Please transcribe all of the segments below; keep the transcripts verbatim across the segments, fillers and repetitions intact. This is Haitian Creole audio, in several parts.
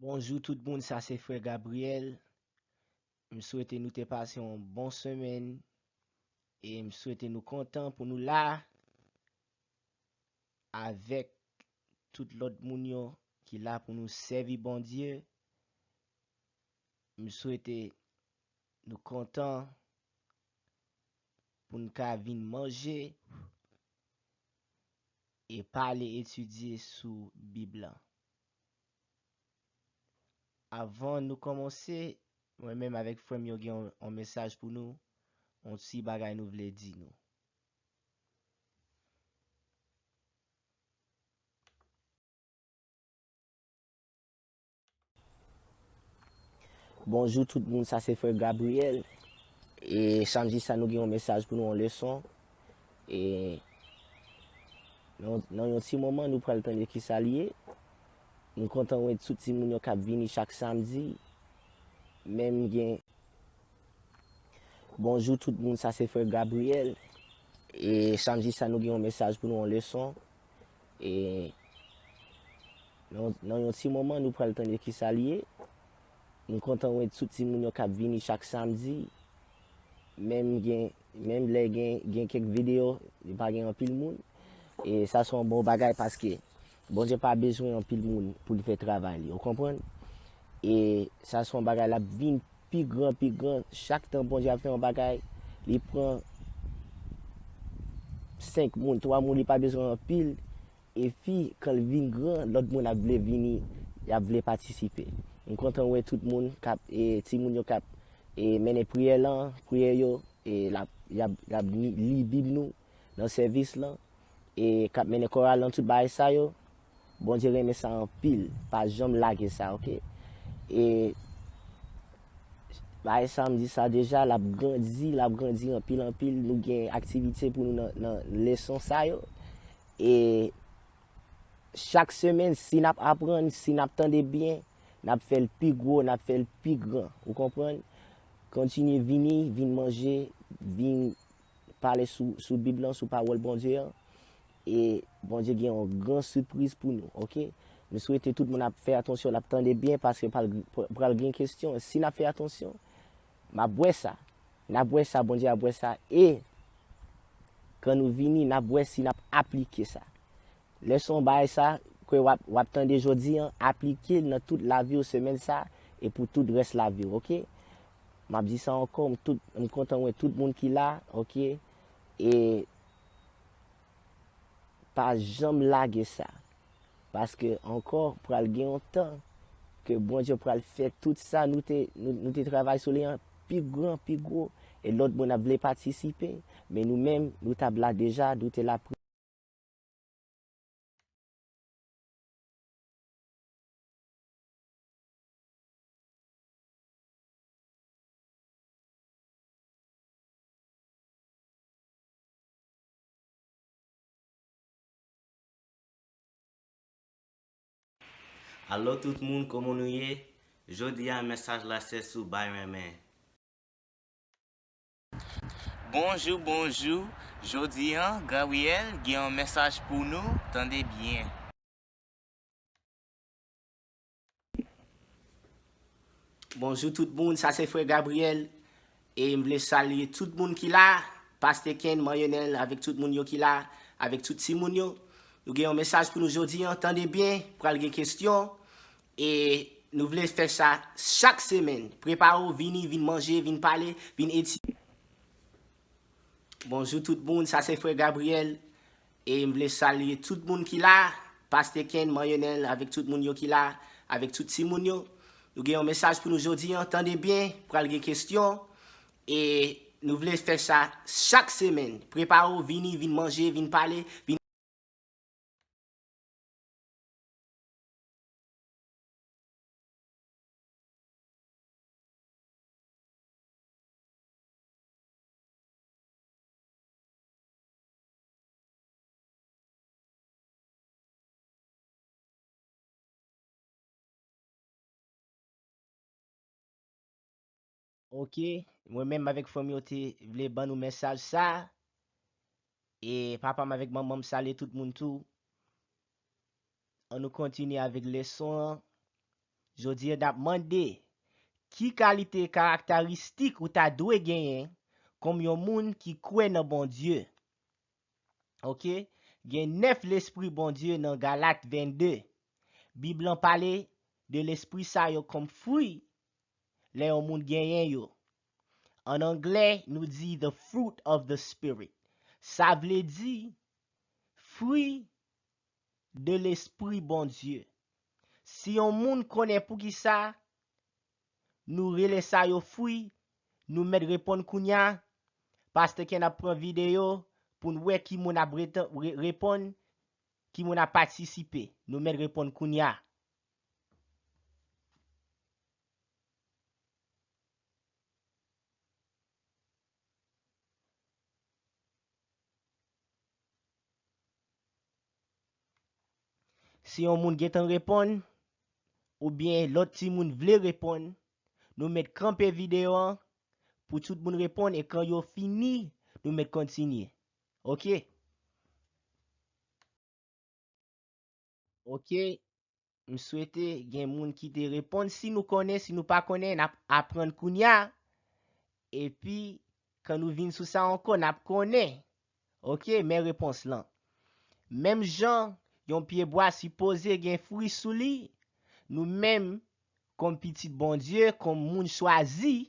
Bonjou tout moun, sa se frè Gabriel. M swete nou te pase yon bon semèn e m swete nou kontan pou nou la avèk tout lòt moun yo ki la pou nou sèvi Bondye. M swete nou kontan pou n ka vin manje e pale, etidye sou Bib la. Avan nou kòmanse, mwen menm avèk frè m yo gen yon, yon mesaj pou nou, yon ti bagay nou vle di nou. Bonjou tout moun, sa se frè Gabriel. E samdi sa nou gen yon mesaj pou nou, yon leson. E nan, nan yon ti moman nou pral tande kisa l ye. M kontan wè tout timoun yo k ap vini chak samdi. Menm gen Bonjou tout moun, sa se frè Gabriel. E samdi sa nou gen yon mesaj pou nou, yon leson. E nan, nan yon ti moman nou pral tande kisa l ye. M kontan wè tout timoun yo k ap vini chak samdi. Menm gen, menm lè gen, gen kèk videyo, li pa gen anpil moun. E sa se yon bon bagay paske Bondye pa bezwen anpil moun pou l fè travay li, ou konprann? E sa se yon bagay l ap vin pi gran, pi gran. Chak tan Bondye ap fè yon bagay, li pran senk moun, twa moun, li pa bezwen anpil. Epi, kan l vin gran, lòt moun ap vle vini, y ap vle patisipe. M kontan wè tout moun k ap, e, timoun yo k ap, e, mennen priyè lan, priyè yo, e, l ap, y ap, y ap li, li Bib nou nan sèvis lan, e, k ap mennen koral lan, tout bagay sa yo. Bondye renmen sa anpil. Pa janm lage sa, oke? E, bagay sa, m di sa deja, l ap grandi, l ap grandi anpil, anpil. Nou gen aktivite pou nou nan, nan leson sa yo. E chak semèn, si n ap aprann, si n ap tande byen, n ap fè l pi gwo, n ap fè l pi gran. Ou konprann? Kontinye vini, vin manje, vin pale sou, sou Bib lan, sou pawòl Bondye an. E Bondye gen yon gran sipriz pou nou, oke? Nou swete tout moun ap fè atansyon, l ap tande byen, paske pral, pral gen kesyon. Si n ap fè atansyon, m ap wè sa. N ap wè sa, Bondye ap wè sa. E kan nou vini, n ap wè si n ap aplike sa. Lè se yon bagay sa ke w ap, w ap tande jodi an, aplike l nan tout lavi w semèn sa e pou tout rès lavi w, oke? M ap di sa ankò, m tout, m kontan wè tout moun ki la, oke? E pa janm lage sa. Paske ankò, pral gen yon tan ke Bondye pral fè tout sa nou te, nou, nou te travay sou li an pi gran, pi gwo. E lòt moun ap vle patisipe, men nou menm, nou t ap la deja, nou te la pre- Alo tout moun, kòman nou ye? Jodi a, mesaj la se sou bay renmen. Bonjou, bonjou. Jodi an, Gabriel gen yon mesaj pou nou. Tande byen. Bonjou tout moun, sa se frè Gabriel. E m vle salye tout moun ki la, Pastè Ken, Manyenèl, avèk tout moun yo ki la, avèk tout timoun yo. Nou gen yon mesaj pou nou jodi an, tande byen, pral gen kesyon. E nou vle fè sa chak semèn. Prepare w, vini, vin manje, vin pale, vin etidye. Bonjou tout moun, sa se frè Gabriel. E m vle salye tout moun ki la, Pastè Ken, Manyenèl, avèk tout moun yo ki la, avèk tout timoun yo. Nou gen yon mesaj pou nou jodi an, tande byen, pral gen kesyon. E nou vle fè sa chak semèn. Prepare w, vini, vin manje, vin pale, vin Ok, mwen menm avèk fanmi yo te vle ban nou mesaj sa. E papa m avèk manman m salye tout moun tou. An nou kontinye avèk leson an. Jodi a, n ap mande, ki kalite karakteristik ou ta dwe genyen kòm yon moun ki kwè nan Bondye? Oke? Gen nèf lespri Bondye nan Galat vennde. Bib lan pale de lespri sa yo kòm fwi lè yon moun genyen yo. An anglè, nou di the fruit of the Spirit. Sa vle di fwi de lespri Bondye. Si yon moun konnen poukisa nou rele sa yo fwi, nou mèt reponn kounye a. Pastè Ken ap pran videyo pou n wè ki moun ap retan- re- reponn, ki moun ap patisipe. Nou mèt reponn kounye a. Si yon moun gentan reponn, oubyen lòt timoun vle reponn, nou mèt kanpe videyo an pou tout moun reponn, e kan yo fini, nou mèt kontinye. Oke? Oke, m swete gen moun ki te reponn. Si nou konnen, si nou pa konnen, n ap aprann kounye a. Epi, kan nou vin sou sa ankò, n ap konnen. Oke, men repons lan. Menm jan yon pyebwa sipoze gen fwi sou li, nou menm, kòm pitit Bondye, kòm moun chwazi,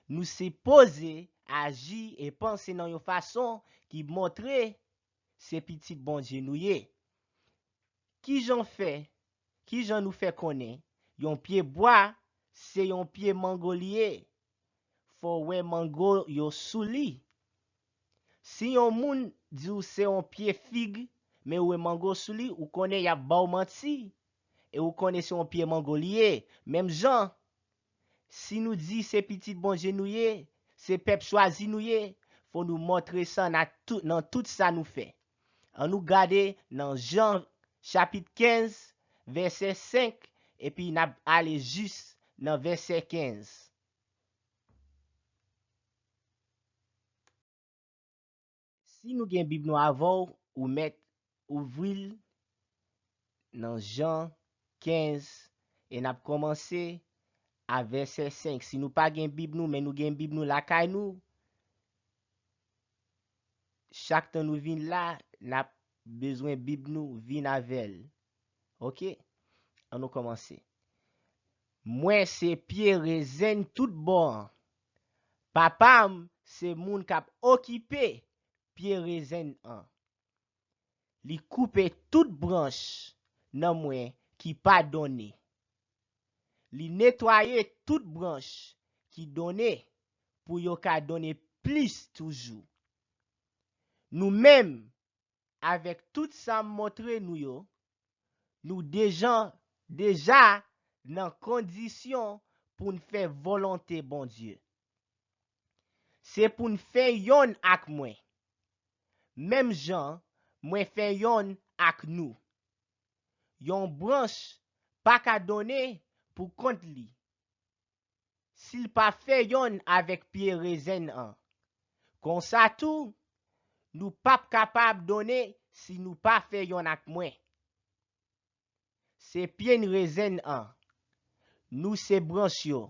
nou sipoze aji e panse nan yon fason ki montre se pitit Bondye nou ye. Kijan fè, kijan nou fè konnen yon pyebwa se yon pye mango li ye? Fò w wè mango yo sou li. Si yon moun di w se yon pye fig, men ou wè mango sou li, ou konnen y ap ba w manti, e ou konnen se yon pye mango li ye. Menm jan, si nou di se pitit Bondye nou ye, se pèp chwazi nou ye, fò nou montre sa nan tout, nan tout sa nou fè. Ann nou gade nan Jan chapit kenz, vèsè senk, epi n ap ale jis nan vèsè kenz. Si nou gen Bib nou avè w, ou mèt ouvri l nan Jan kenz, e n ap kòmanse a vèsè senk. Si nou pa gen Bib nou, men nou gen Bib nou lakay nou, chak tan nou vin la, n ap bezwen Bib nou vin avè l. Oke? Ann nou kòmanse. Mwen se pye rezenn tout bò an. Papa m se moun k ap okipe pye rezenn an. Li koupe tout branch nan mwen ki pa donnen. Li netwaye tout branch ki donnen pou yo ka donnen plis toujou. Nou menm, avèk tout sa m montre nou yo, nou deja, deja nan kondisyon pou n fè volonte Bondye. Se pou n fè yonn ak mwen, menm jan mwen fè yonn ak nou. Yon branch pa ka donnen pou kont li, si l pa fè yonn avèk pye rezenn an. Konsa tou, nou p ap kapab donnen si nou pa fè yonn ak mwen. Se pye n rezenn an. Nou se branch yo.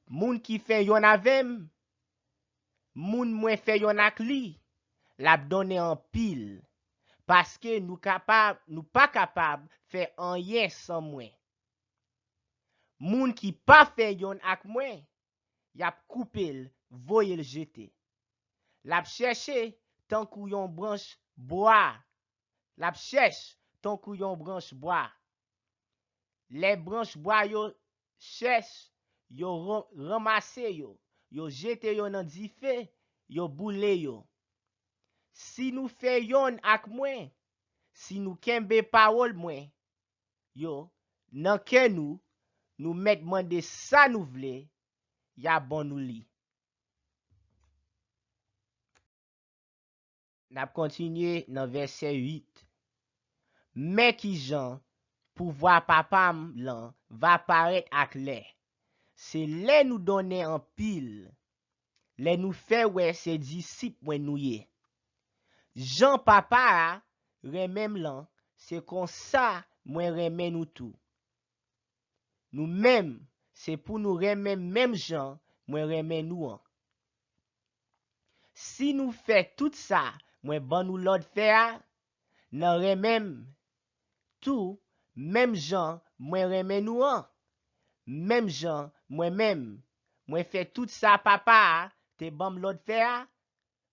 Moun ki fè yonn avè m, moun mwen fè yonn ak li, l ap donnen anpil. Paske nou kapab, nou pa kapab fè anyen san mwen. Moun ki pa fè yonn ak mwen, y ap koupe l, voye l jete. L ap chèche tankou yon branch bwa. L ap chèch tankou yon branch bwa. Lè branch bwa yo chèch, yo ran- ranmase yo, yo jete yo nan dife, yo boule yo. Si nou fè yonn ak mwen, si nou kenbe pawòl mwen yo nan kè nou, nou mèt mande sa nou vle, y a ban nou li. N ap kontinye nan vèsè uit. Men kijan pouvwa Papa m lan va parèt ak lè. Se lè nou donnen anpil, lè nou fè wè se disip mwen nou ye. Jan Papa a renmen m lan, se konsa mwen renmen nou tou. nou menm, se pou nou renmen menm jan mwen renmen nou an. Si nou fè tout sa mwen ban nou lòd fè a, nan renmen m tou, menm jan mwen renmen nou an, menm jan mwen menm, mwen fè tout sa Papa a te ban m lòd fè a,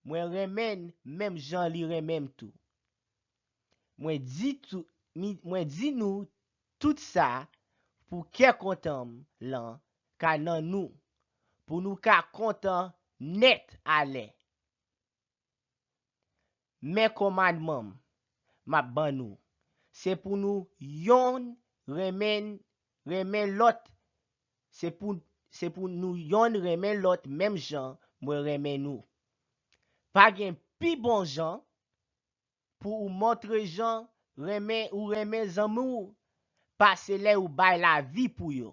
mwen renmen n menm jan li renmen m tou. Mwen di tou, mi- mwen di nou tout sa pou kè kontan m lan ka nan nou, pou nou ka kontan nèt alè. Men kòmandman m m ap ban nou, se pou nou yonn renmen, renmen lòt, se pou, se pou nou yonn renmen lòt menm jan mwen renmen nou. Pa gen pi bon jan pou ou montre jan renmen ou renmen zanmi w pase lè ou bay lavi pou yo.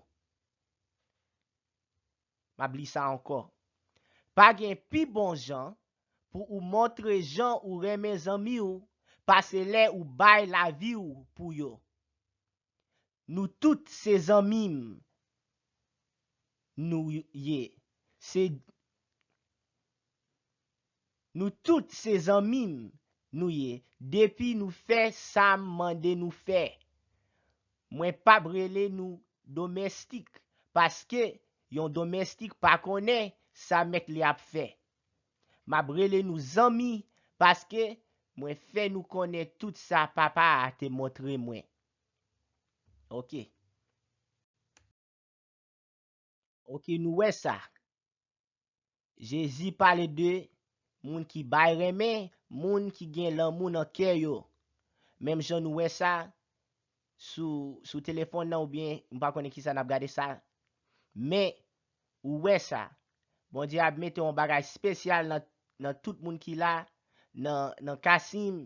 M ap li sa ankò. Pa gen pi bon jan pou ou montre jan ou renmen zanmi w pase lè ou bay lavi w pou yo. Nou tout se zanmi m nou ye. Se Nou tout se zanmi m nou ye depi nou fè sa m mande nou fè. Mwen p ap rele nou domèstik, paske yon domèstik pa konnen sa mèt li ap fè. M ap rele nou zanmi, paske mwen fè nou konnen tout sa Papa a te montre mwen. Oke. Oke, nou wè sa. Jezi pale de moun ki bay renmen, moun ki gen lanmou nan kè yo. Menm jan nou wè sa sou, sou telefòn nan, oubyen m pa konnen kisa n ap gade sa. Men, ou wè sa. Bondye ap mete yon bagay espesyal nan, nan tout moun ki la, nan, nan Kasim,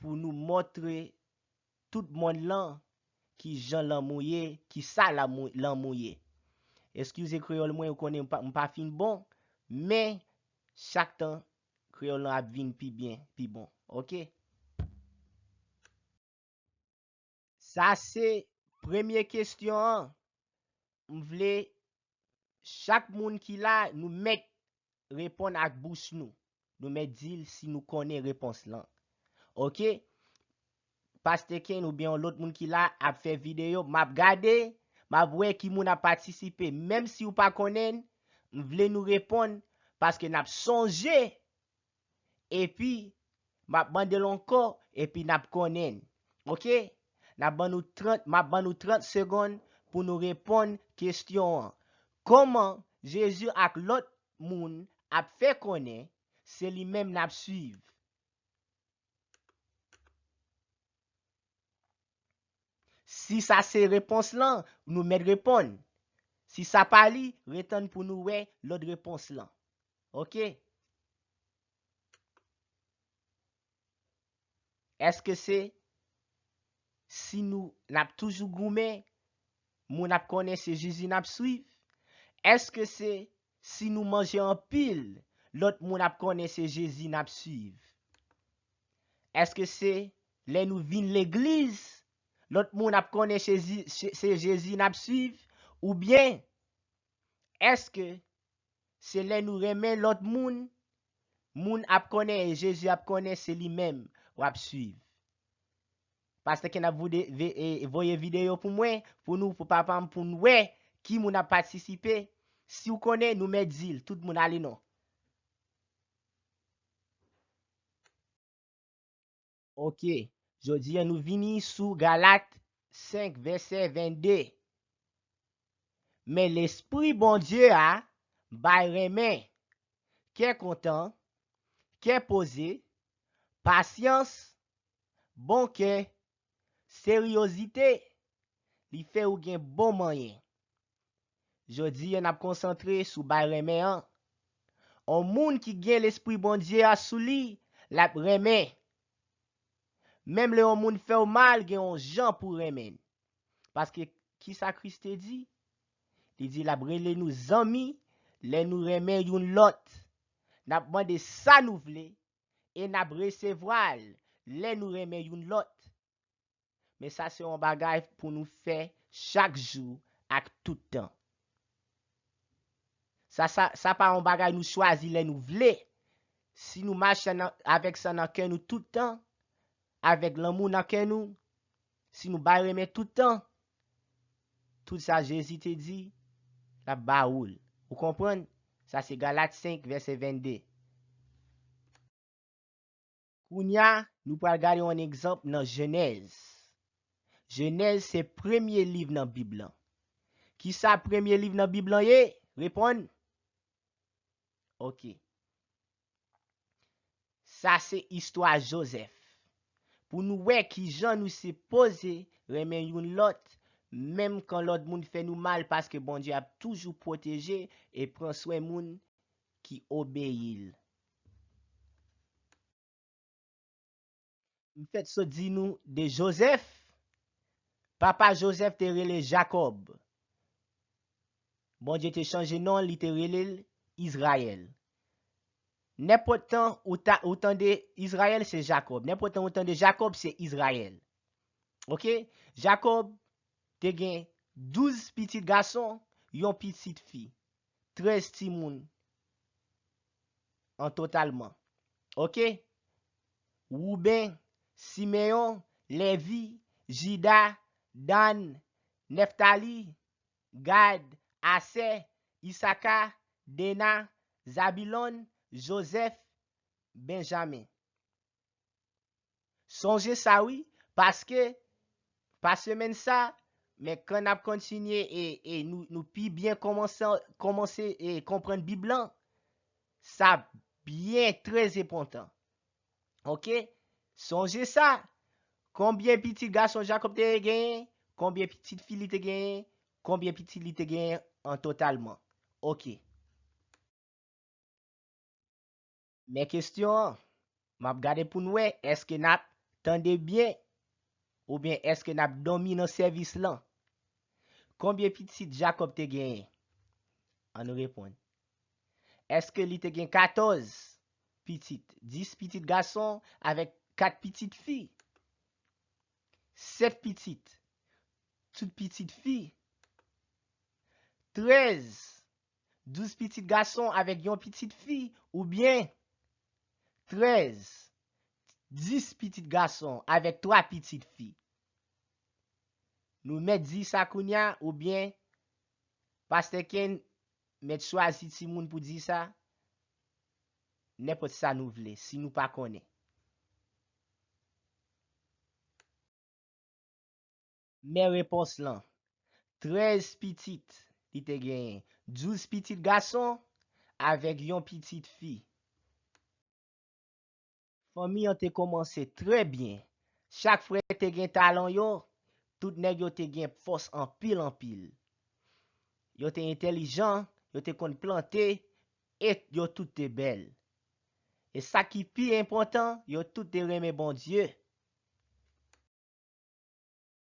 pou nou montre tout monn lan ki jan lanmou ye, ki sa lanmou, lanmou ye. Eskize kreyòl mwen, ou konnen m pa, m pa fin bon, men chak tan kreyòl lan ap vin pi byen, pi bon. Oke? Sa se premye kesyon an. M vle chak moun ki la, nou mèt reponn ak bouch nou. Nou mèt di l si nou konnen repons lan. Oke? Pastè Ken oubyen yon lòt moun ki la ap fè videyo, m ap gade, m ap wè ki moun ap patisipe. Menm si w pa konnen l, m vle nou reponn paske n ap sonje. Epi, m ap mande l ankò, epi n ap konnen. Oke? N ap ban nou trant, m ap ban nou trant segonn pou nou reponn kesyon an. Kòman Jezi ak lòt moun ap fè konnen se li menm n ap swiv? Si sa se repons lan, nou mèt reponn. Si sa pa li, retann pou nou wè lòt repons lan. Oke? Èske se si nou, n ap toujou goumen, moun ap konnen se Jezi n ap swiv? Èske se si nou manje anpil, lòt moun ap konnen se Jezi n ap swiv? Èske se lè nou vin legliz, lòt moun ap konnen se Jezi, se, se Jezi n ap swiv? Oubyen, èske se lè nou renmen lòt moun, moun ap konnen e Jezi ap konnen se li menm w ap swiv? Pastè Ken ap voude-, ve-, e, voye videyo pou mwen, pou nou, pou papa m, pou n wè ki moun ap patisipe. Si w konnen, nou mèt di l. Tout moun ale non. Oke. Jodi a, nou vini sou Galat senk, vèsè vennde. Men Lespri Bondye a bay renmen, kè kontan, kè poze, pasyans, bon kè, seryozite, li fè ou gen bon manyen. Jodi a, n ap konsantre sou bay renmen an. On moun ki gen Lespri Bondye a sou li, l ap renmen. Menm lè yon moun fè w mal, gen yon jan pou renmen l. Paske, kisa Kris te di? Li di l ap rele nou zanmi lè nou renmen youn lòt. N ap mande sa nou vle e n ap resevwa l lè nou renmen youn lòt. men sa se yon bagay pou nou fè chak jou ak tout tan. Sa, sa, sa pa yon bagay nou chwazi lè nou vle. Si nou mache nan, avèk sa nan kè nou tout tan, avèk lanmou nan kè nou, si nou bay renmen tout tan, tout sa Jezi te di, l ap ba ou l. Ou konprann? Sa se Galat senk, vèsè vennde. Kounye a, nou pral gade yon egzanp nan Jenèz. Jenèz se premye liv nan Bib lan. Kisa premye liv nan Bib lan ye? Reponn. Ok. Sa se istwa Jozèf. Pou nou wè kijan nou sipoze renmen youn lòt, menm kan lòt moun fè nou mal, paske Bondye ap toujou pwoteje e pran swen moun ki obeyi l. M fèk sot di nou de Jozèf. Papa Jozèf te rele Jakòb. Bondye te chanje non, li te rele l Izrayèl. Nenpòt tan ou, ta, ou tande Izrayèl, se Jakòb. Nenpòt tan ou tande Jakòb, se Izrayèl. Ok? Jakòb te gen douz pitit gason, yon pitit fi. Trèz timoun an totalman. Ok? Wouben, Simeyon, Lèvi, Jida, Dan, Nèftali, Gad, Asè, Isaka, Dena, Zabilòn, Jozèf, Benjamen. Sonje sa wi, paske pa semèn sa, men kan n ap kontinye e, e nou, nou pi byen kòmanse, kòmanse e konprann Bib lan, sa byen trè enpòtan. Ok? Sonje sa, konbyen pitit gason Jakòb te genyen, konbyen pitit fi li te genyen, konbyen pitit li te genyen an totalman. Ok. Men kesyon an, m ap gade pou n wè, èske n ap tande byen, oubyen èske n ap dòmi nan sèvis lan? Konbyen pitit Jakòb te genyen? Ann reponn. Èske li te gen katòz pitit, dis pitit gason avèk kat pitit fi? Sèt pitit, tout pitit fi? Trèz, douz pitit gason avèk yon pitit fi, oubyen trèz, dis pitit gason avèk twa pitit fi? Nou mèt di sa kounye a, oubyen Pastè Ken mèt chwazi timoun pou di sa, nenpòt sa nou vle, si nou pa konnen. Men repons lan, trèz pitit li te genyen, douz pitit gason avèk yon pitit fi. Fanmi an te kòmanse trè byen. Chak frè te gen talan yo, tout nèg yo te gen fòs anpil anpil. Yo te entèlijan, yo te konn plante, e yo tout te bèl. E sa ki pi enpòtan, yo tout te renmen Bondye.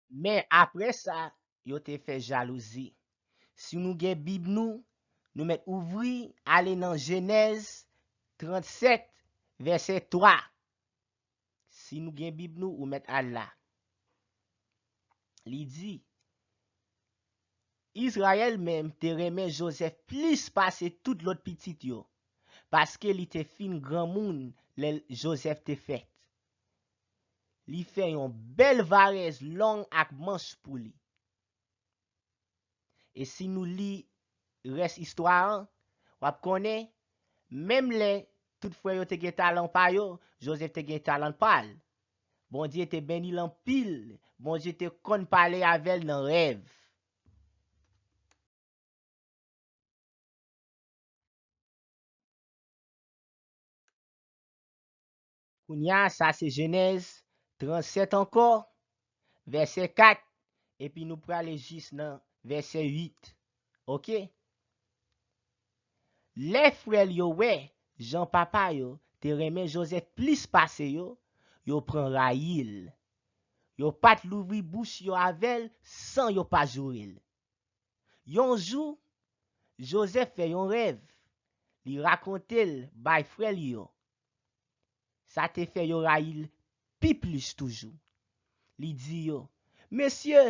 Men apre sa, yo te fè jalouzi. Si nou gen Bib nou, nou mèt ouvri, ale nan Jenèz trannsèt, vèsè twa. Si nou gen Bib nou, ou mèt al la. Li di, Izrayèl menm te renmen Jozèf plis pase tout lòt pitit yo, paske li te fin granmoun lè Jozèf te fèt. Li fè yon bèl varèz long ak manch pou li. E si nou li rès istwa an, w ap konnen, menm lè tout frè yo te gen talan pa yo, Jozèf te gen talan pa l. Bondye te beni l anpil. Bondye te konn pale avè l nan rèv. Kounye a, sa se Jenèz trannsèt ankò, vèsè kat, epi nou prale jis nan vèsè uit. Ok? Lè frè l yo wè jan papa yo te renmen Jozèf plis pase yo, yo pran rayi l. Yo pa t louvri bouch yo avè l san yo pa joure l. Yon jou, Jozèf fè yon rèv. Li rakonte l bay frè l yo. Sa te fè yo rayi l pi plis toujou. Li di yo, Mesye,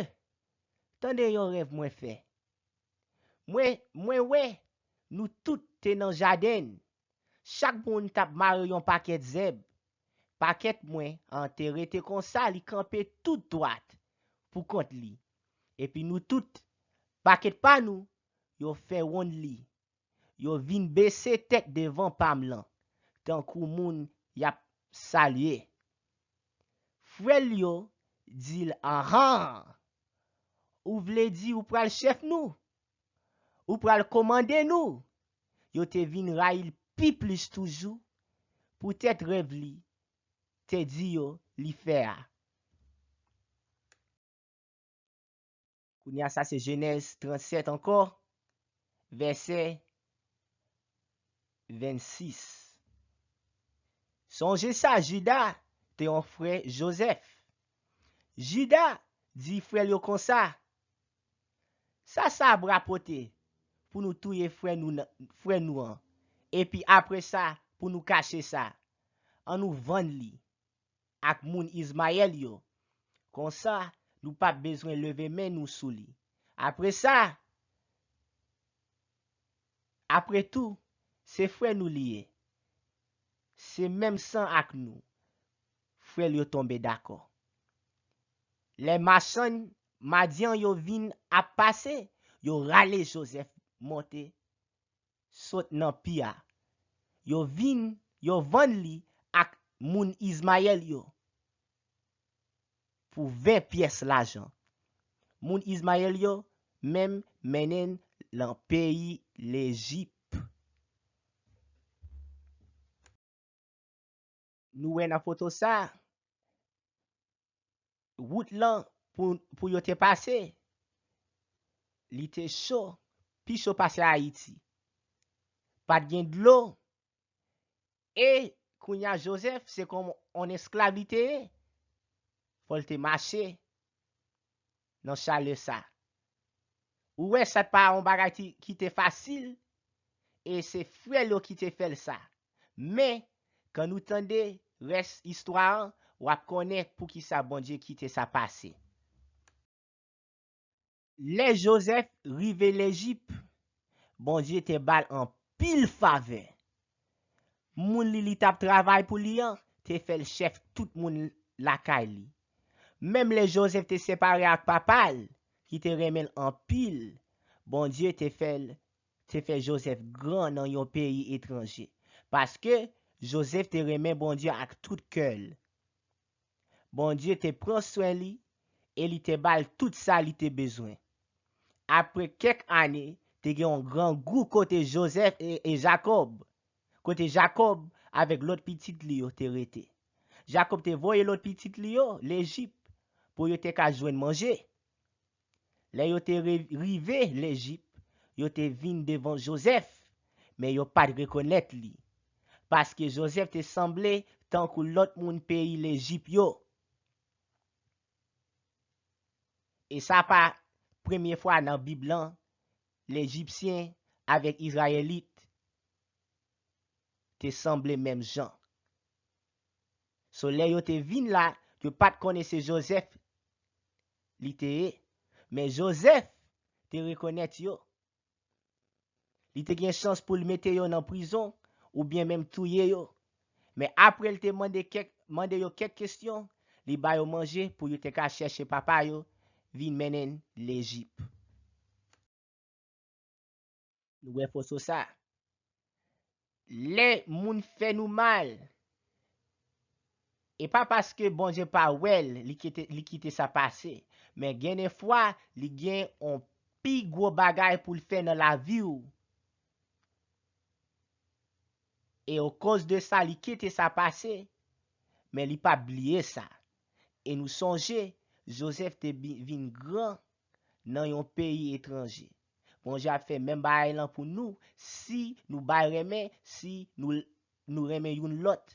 tande yon rèv mwen fè. Mwen, mwen wè nou tout te nan jaden. Chak moun t ap mare yon pakèt zèb. Pakèt mwen an te rete konsa, li kanpe tout dwat pou kont li. Epi nou tout, pakèt pa nou, yo fè wonn li. Yo vin bese tèt devan pa m lan, tankou moun y ap salye. Frè l yo di l, "Anhan! Ou vle di ou pral chèf nou? Ou pral kòmande nou?" Yo te vin rayi l pi plis toujou, poutèt rèv li te di yo li fè a. Kounye a, sa se Jenèz trannsèt ankò, vèsè vennsis. Sonje sa, Jida te yon frè Jozèf. Jida di frè l yo konsa, "Sa sa ap rapòte pou nou touye frè nou, nan- frè nou an, epi apre sa, pou nou kache sa? Ann nou vann li ak moun Izmayèl yo. Konsa, nou p ap bezwen leve men nou sou li. Apre sa, apre tou, se frè nou li ye. Se menm san ak nou." Frè l yo tonbe dakò. Lè machann Madyan yo vin ap pase, yo rale Jozèf monte sot nan pi a. Yo vin, yo vann li ak moun Izmayèl yo pou ven pyès lajan. Moun Izmayèl yo menm mennen l nan peyi Lejip. Nou wè nan foto sa, wout lan pou, pou yo te pase, li te cho, pi cho pase Ayiti. Pa t gen dlo, e kounye a Jozèf, se kòm yon esklav li te ye. Fò l te mache nan chalè sa. Ou wè, sa t pa yon bagay ki, ki te fasil, e se frè l yo ki te fè l sa. Men, kan nou tande rès istwa an, w ap konnen poukisa Bondye kite sa pase. Lè Jozèf rive Lejip, Bondye te ba l anpil favè. Moun li, li t ap travay pou li an, te fè l chèf tout moun lakay li. Menm lè Jozèf te separe ak papa l, ki te renmen l anpil, Bondye te fè l, te fè Jozèf gran nan yon peyi etranje. Paske Jozèf te renmen Bondye ak tout kè l. Bondye te pran swen li e li te ba l tout sa li te bezwen. Apre kèk ane, te gen yon grangou kote Jozèf e, e Jakòb, kote Jakòb avèk lòt pitit li yo te rete. Jakòb te voye lòt pitit li yo Lejip pou yo te ka jwenn manje. Lè yo te re- rive Lejip, yo te vin devan Jozèf, men yo pa t rekonèt li, paske Jozèf te sanble tankou lòt moun peyi Lejip yo. E sa pa premye fwa nan Bib lan, Lejipsyen avèk Izrayelit te sanble menm jan. So, lè yo te vin la, yo pa t konnen se Jozèf li te ye. Men Jozèf te rekonèt yo. Li te gen chans pou l mete yo nan prizon oubyen menm touye yo. Men apre l te mande kèk, mande yo kèk kesyon, li ba yo manje pou yo te ka chèche papa yo vin mennen l Lejip. Nou wè foto sa. Lè moun fè nou mal, e pa paske Bondye pa wè l, li kite, li kite sa pase. Men gen de fwa, li gen yon pi gwo bagay pou l fè nan lavi w. E akoz de sa, li kite sa pase, men li pa bliye sa. E nou sonje, Jozèf te bi- vin gran nan yon peyi etranje. Bondye ap fè menm bagay lan pou nou si nou bay renmen, si nou, nou renmen youn lòt.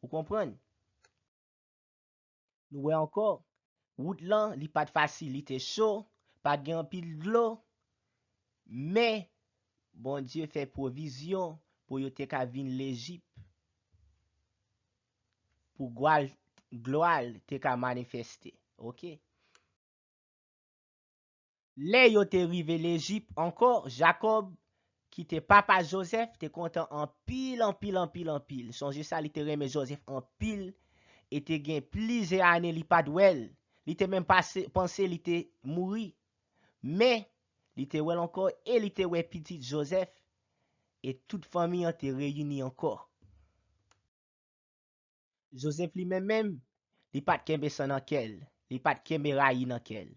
Ou konprann? Nou wè ankò, wout lan, li pa t fasil, li te cho, pa t gen anpil dlo, men Bondye fè pwovizyon pou yo te ka vin Lejip, pou glwa l, glwa l te ka manifeste. Oke? Lè yo te rive Lejip ankò, Jakòb, ki te papa Jozèf, te kontan anpil, anpil, anpil, anpil. Sonje sa, li te renmen Jozèf anpil e te gen plizyè ane li pa t wè l. Li te menm pase, panse li te mouri. Men, li te wè l ankò e li te wè pitit Jozèf e tout fanmi an te reyini ankò. Jozèf li menm menm, li pa t kenbe san nan kè l, li pa t kenbe rayi nan kè l.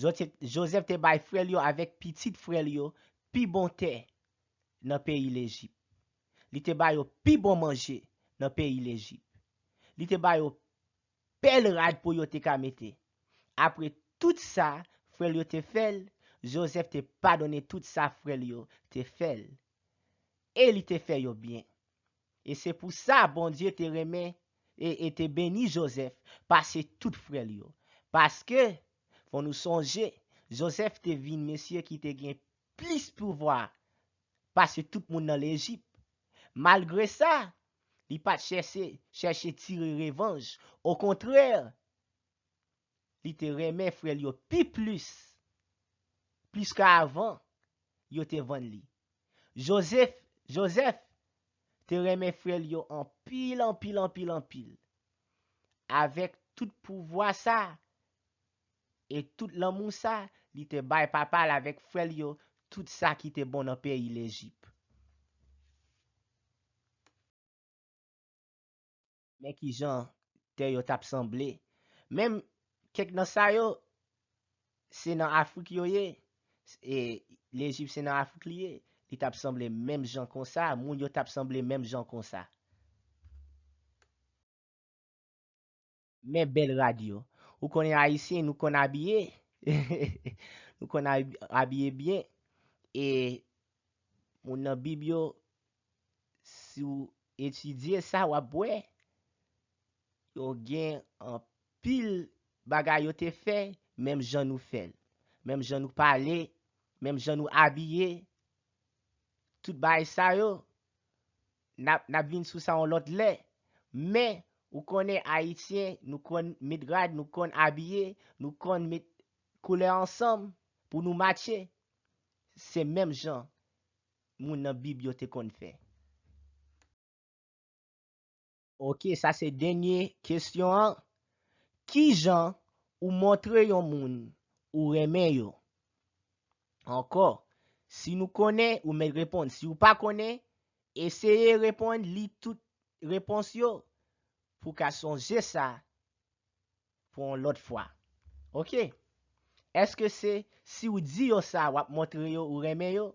Jozèf, Jozèf te bay frè l yo avèk pitit frè l yo pi bon tè nan peyi Lejip. Li te ba yo pi bon manje nan peyi Lejip. Li te ba yo bèl rad pou yo te ka mete. Apre tout sa frè l yo te fè l, Jozèf te padone tout sa frè l yo te fè l. E li te fè yo byen. E se pou sa Bondye te renmen e, e te beni Jozèf pase tout frè l yo. Paske, fò nou sonje, Jozèf te vin mesye ki te gen plis pouvwa pase tout moun nan Lejip. Malgre sa, li pa t chèche, chèche tire revanj. Okontrè, li te renmen frè l yo pi plis, plis ke avan yo te vann li. Jozèf, Jozèf te renmen frè l yo anpil, anpil, anpil, anpil. Avèk tout pouvwa sa e tout lanmou sa, li te bay papa l avèk frè l yo tout sa ki te bon nan peyi Lejip. Men ki jan tè yo t ap sanble. Menm kèk nan sa yo, se nan Afrik yo ye. E Lejip se nan Afrik li ye. Li t ap sanble menm jan konsa, moun yo t ap sanble menm jan konsa. Men bèl rad yo. Ou konnen Ayisyen, nou konn abiye. Nou konn abi- abiye byen. E moun nan Bib yo, si w etidye sa, w ap wè yo gen anpil bagay yo te fè, menm jan nou fè l. Menm jan nou pale, menm jan nou abiye. Tout bagay sa yo, n ap, n ap vin sou sa yon lòt lè. Men, ou konnen Ayisyen, nou konn met rad, nou konn abiye, nou konn met koulè ansanm pou nou matche. Se menm jan moun nan Bib yo te konn fè. Ok, sa se dènye kesyon an. Ki jan ou montre yon moun ou renmen yo? Ankò, si nou konnen, ou mèt reponn. Si ou pa konnen, eseye reponn, li tout repons yo pou w ka sonje sa pou yon lòt fwa. Ok? Èske se si w di yo sa, w ap montre yo ou renmen yo?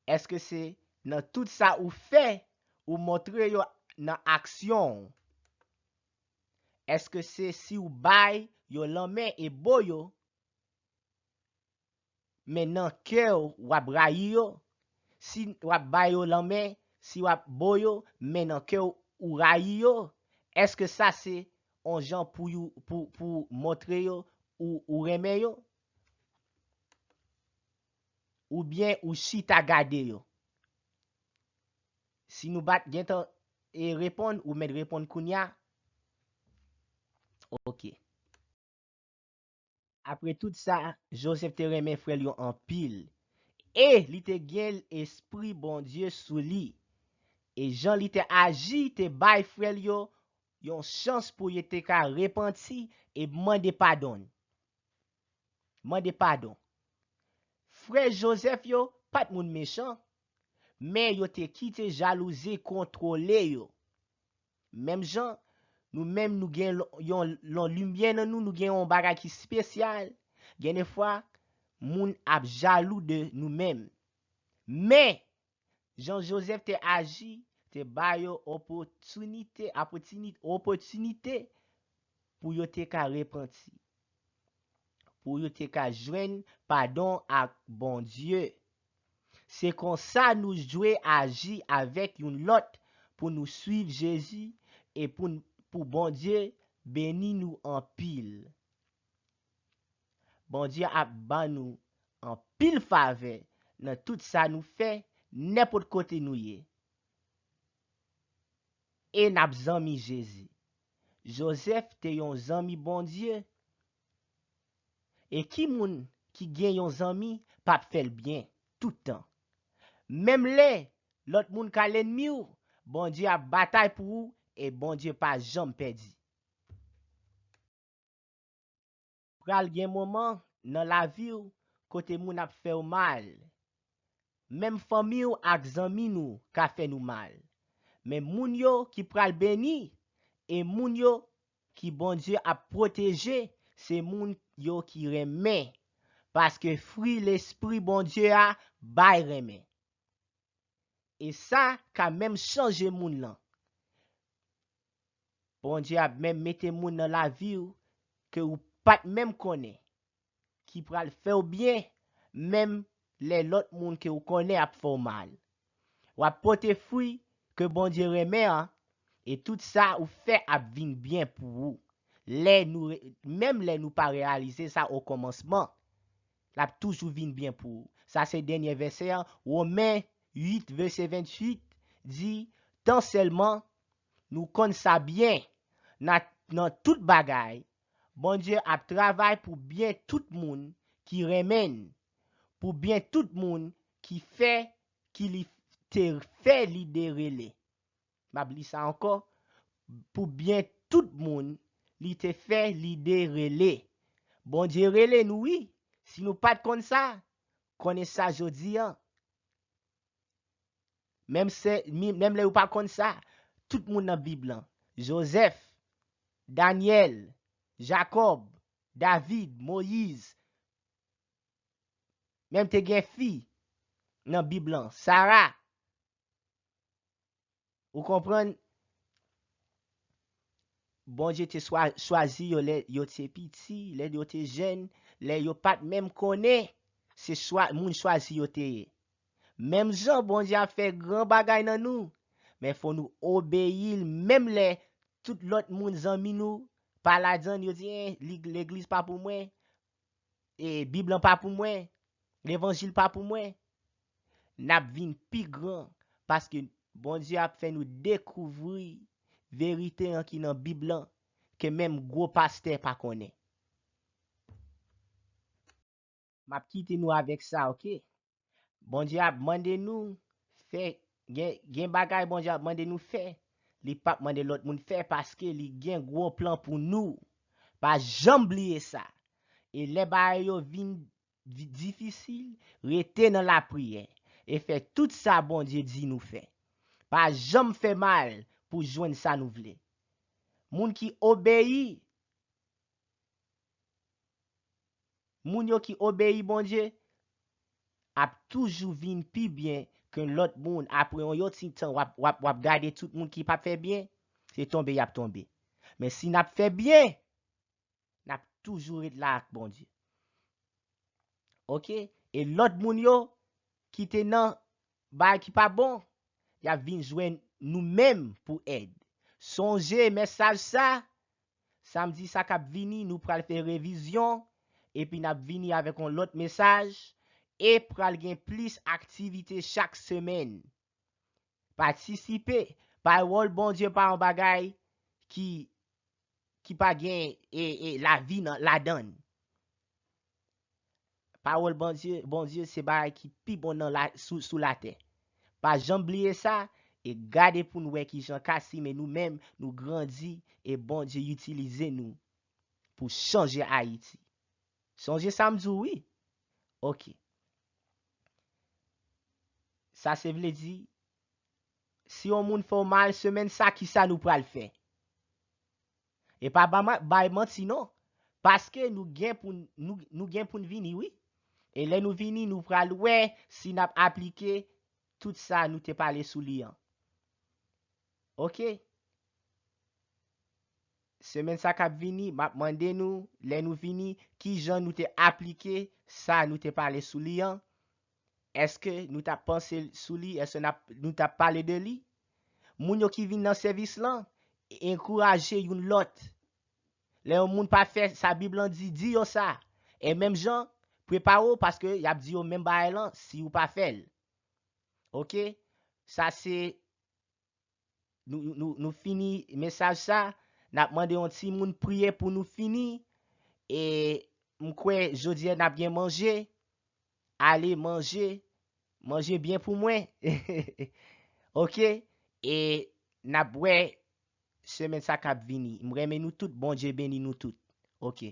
Èske se nan tout sa ou fè, ou montre yo nan aksyon w? Èske se si w bay yo lanmen e bo yo, men nan kè w, w ap rayi yo? Si w ap bay yo lanmen, si w ap bo yo, men nan kè w, ou rayi yo, èske sa se yon jan pou, pou, pou montre yo ou, ou renmen yo? Oubyen ou chita gade yo? Si nou pa t gentan e reponn, ou mèt reponn kounye a. Ok. Apre tout sa, Jozèf te renmen frè l yo anpil. E li te gen Lespri Bondye sou li. E jan li te aji te bay frè l yo yon chans pou yo te ka repanti e mande padon. Mande padon. Frè Jozèf yo pa t moun mechan, men yo te kite jalouzi kontwole yo. Menm jan, nou menm nou gen yon, yon limyè nan nou, nou gen yon bagay ki espesyal. Gen de fwa, moun ap jalou de nou menm. Men, jan Jozèf te aji, te ba yo opòtinite, opòtini- opòtinite pou yo te ka repanti, pou yo te ka jwenn padon ak Bondye. Se konsa nou dwe aji avèk youn lòt pou nou swiv Jezi e pou, pou Bondye beni nou anpil. Bondye ap ban nou anpil favè nan tout sa nou fè, nenpòt kote nou ye. E n ap zanmi Jezi. Jozèf te yon zanmi Bondye. E ki moun ki gen yon zanmi p ap fè l byen tout tan? Menm lè lòt moun ka lènmi w, Bondye ap batay pou ou e Bondye pa janm pèdi. Pral gen moman nan lavi w kote moun ap fè w mal. Menm fanmi w ak zanmi nou ka fè nou mal. Men moun yo ki pral beni e moun yo ki Bondye ap pwoteje, se moun yo ki renmen, paske fwi Lespri Bondye a bay renmen. E sa ka menm chanje moun lan. Bondye ap menm mete moun nan lavi w ke ou pa t menm konnen, ki pral fè w byen, menm lè lòt moun ke w konnen ap fè w mal. W ap pote fwi ke Bondye renmen an, e tout sa ou fè ap vin byen pou ou. Lè nou re-, menm lè nou pa reyalize sa okòmansman, l ap toujou vin byen pou ou. Sa se dènye vèsè an, Women uit, vèsè venntuit, di, tan sèlman nou konn sa byen, nan, nan tout bagay, Bondye ap travay pou byen tout moun ki renmen l, pou byen tout moun ki fè, ki li te fè li de rele. M ap li sa ankò, pou byen tout moun li te fè li de rele. Bondye rele nou, wi. Si nou pa t konn sa, konnen sa jodi an. Menm se, mi-, menm lè yo pa konn sa, tout moun nan Bib lan, Jozèf, Danyèl, Jakòb, David, Moyiz, menm te gen fi nan Bib lan, Sara. Ou konprann? Bondye te swa-, chwazi yo lè yo te piti, lè yo te jèn, lè yo pa t menm konnen se chwa-, moun chwazi yo te ye. Menm jan Bondye ap fè gran bagay nan nou, men fò nou obeyi l menm lè tout lòt moun zanmi nou pa ladan l, yo di, "En, lig-, legliz pa pou mwen, e Bib lan pa pou mwen, levanjil pa pou mwen." N ap vin pi gran paske Bondye ap fè nou dekouvri verite an ki nan Bib lan ke menm gwo pastè pa konnen. M ap kite nou avèk sa, oke? Bondye ap mande nou fè, gen, gen bagay Bondye ap mande nou fè, li p ap mande lòt moun fè paske li gen gwo plan pou nou. Pa janm bliye sa. E lè bagay yo vin di-, difisil, rete nan lapriyè e fè tout sa Bondye di nou fè. Pa janm fè mal pou jwenn sa nou vle. Moun ki obeyi, moun yo ki obeyi Bondye ap toujou vin pi byen ke lòt moun. Apre yon, yon ti tan, w ap, w ap, w ap gade tout moun ki p ap fè byen, se tonbe y ap tonbe. Men si n ap fè byen, n ap toujou ret la ak Bondye. Oke? E lòt moun yo ki te nan bagay ki pa bon, y ap vin jwenn nou menm pou èd. Sonje mesaj sa, samdi sa k ap vini, nou pral fè revizyon, epi n ap vini avèk yon lòt mesaj, e pral gen plis aktivite chak semèn. Patisipe. Pawòl Bondye pa yon bagay ki, ki pa gen, e, e, lavi nan, ladan l. Pawòl Bondye, Bondye se bagay ki pi bon nan la, sou, sou latè. Pa janm bliye sa, e gade pou n wè kijan ka simen nou menm, nou grandi, e Bondye itilize nou pou chanje Ayiti. Sonje sa m di w, wi. Oke. Sa se vle di, si yon moun fè w mal semèn sa, kisa nou pral fè? E pa ba ma-, bay manti non. Paske nou gen pou n, nou, nou gen pou n vini, wi. E lè nou vini, nou pral wè si n ap aplike tout sa nou te pale sou li an. Oke? Semèn sa k ap vini, m ap mande nou, lè nou vini, kijan nou te aplike sa nou te pale sou li an? Èske nou t ap panse sou li? Èske n ap, nou t ap pale de li? Moun yo ki vin nan sèvis lan, enkouraje youn lòt. Lè yon moun pa fè sa Bib lan di, di yo sa. E menm jan, prepare w paske y ap di yo menm bagay lan si w pa fè l. Oke? Sa se, nou, nou, nou fini mesaj sa. N ap mande yon timoun priye pou nou fini. E M kwè jodi a n ap gen manje. Ale manje. Manje byen pou mwen. Ok? E n ap wè semèn sa k ap vini. M renmen nou tout. Bondye beni nou tout. Ok.